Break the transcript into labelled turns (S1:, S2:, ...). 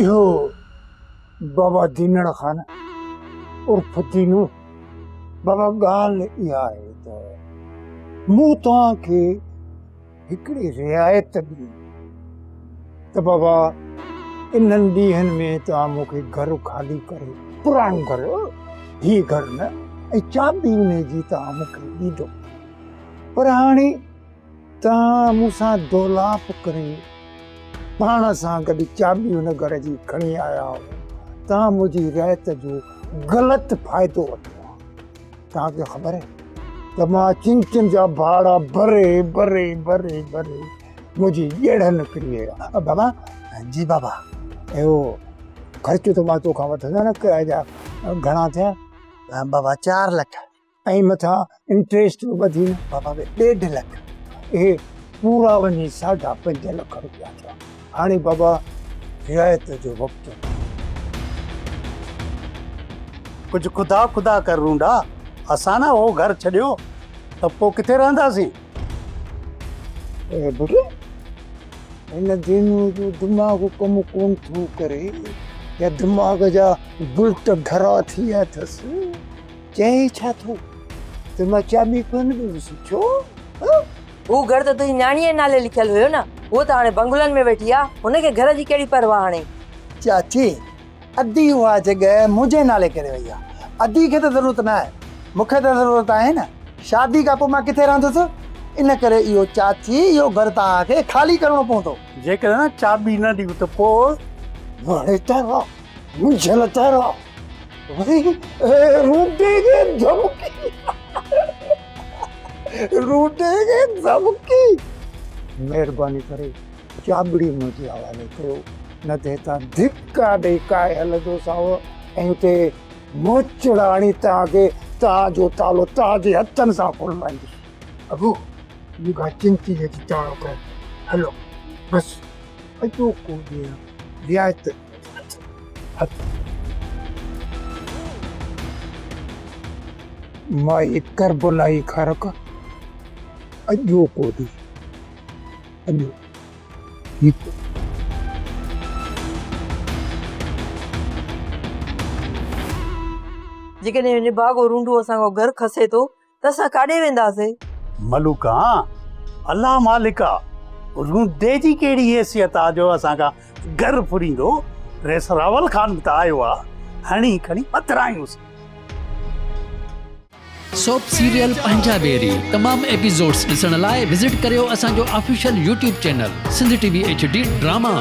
S1: اهو بابا دينڻ خان عرف دينو، بابا ڳالهه اها آهي ته مون توهان کي هڪڙي رعايت ڏني ته بابا انهن ڏينهن ۾ توهان مون کي گهر خالي ڪري، پراڻو گهر، هي گهر نه، ۽ چاٻي انهي جي توهان مون کي ڏيندو، پر هاڻي توهان مون سان دولاب ڪري پاڻ سان گڏ چاٻي ان گهر جي کڻي آيا آهيو. توهان منهنجي رعايت جو غلط فائدو ورتو آهي. توهان کي خبر آهي ته مان چنچن جا ڀاڙا ڀري ڀري ڀري ڀري منهنجي ڄڙهه نڪري وئي آهي. بابا جي بابا اهو خرچ ته مان توکان وٺندو نه ڪرائي جا گهڻا ٿيا؟
S2: بابا 4 لک.
S1: ۽ مٿان انٽريسٽ به وڌي نه
S2: بابا به ڏيڍ لک.
S1: اهي پورا وڃي ساڍا پنج لک روپيا ٿيا. هاڻي بابا رعايت جو وقت.
S3: ڪجهه خدا خدا ڪر رونڊا، اسان نه اهو گهر ڇڏيو ته پوء ڪٿي رهنداسين؟
S1: اي پٽ، هن دينوء جو دماغ ڪم ڪونه ٿو ڪري يا دماغ جا بلٽ ڍرا ٿي ويا اٿس. چئين ڇا ٿو ته مان چاٻي ڪونه ڏيندس؟ ڇو؟
S4: هو گهر ته تنهنجي نياڻيء جي نالي لکيل هيو نه. هوء ته هاڻي بنگلن ۾ ويٺي آ. هن کي گهر جي ڪهڙي پرواهه هاڻي.
S2: چاچي، ادي اها جڳهه منهنجي نالي ڪري وئي آ. ادي کي ته ضرورت نه آهي. مون کي ته ضرورت آهي نه. شادي کان پوء مان ڪٿي رهندس؟ ان ڪري اهو چاچي اهو گهر توهان کي خالي ڪرڻو پوندو.
S3: جيڪڏهن چاٻي نه ڏيون ته پوء؟
S1: وڙي تارا، منجهيل تارا. وري روٽي کي ڌمڪي روٽي کي ڌمڪي. مهرباني ڪري چاٻڙي منهنجي حوالي ڪيو نه ته هتان ڌڪا ڏئي ڪاهي هلندوسانو ۽ اتي موچڙا هڻي توهان کي توهان جو تالو توهان جي هٿن سان کولرائيندس. ابو مون کان چنتي جي تاڙو ڪر هلو بس اڄوڪو ڏينهن رعايت مائي ڪربلائي کارڪ اڄوڪو ڏينهن اڄ هڪ.
S4: جيڪڏهن اهو نڀاڳو رونڊو اسان کان گهر کسي ٿو ته اسان ڪاڏي وينداسين؟
S3: ملوڪان، الله مالڪ آ، رونڊي جي ڪهڙي حيثيت آ جو اسان کان گهر ڦريندو؟ رئيس راول خان به ته آيو آ، هڻي کڻي پڌرايونس.
S5: سوپ سيريل پنهنجا ويري تمام ايپيسوڊس ڏسڻ لاء وزٽ ڪريو اسان جو official YouTube channel Sindh T V H D drama.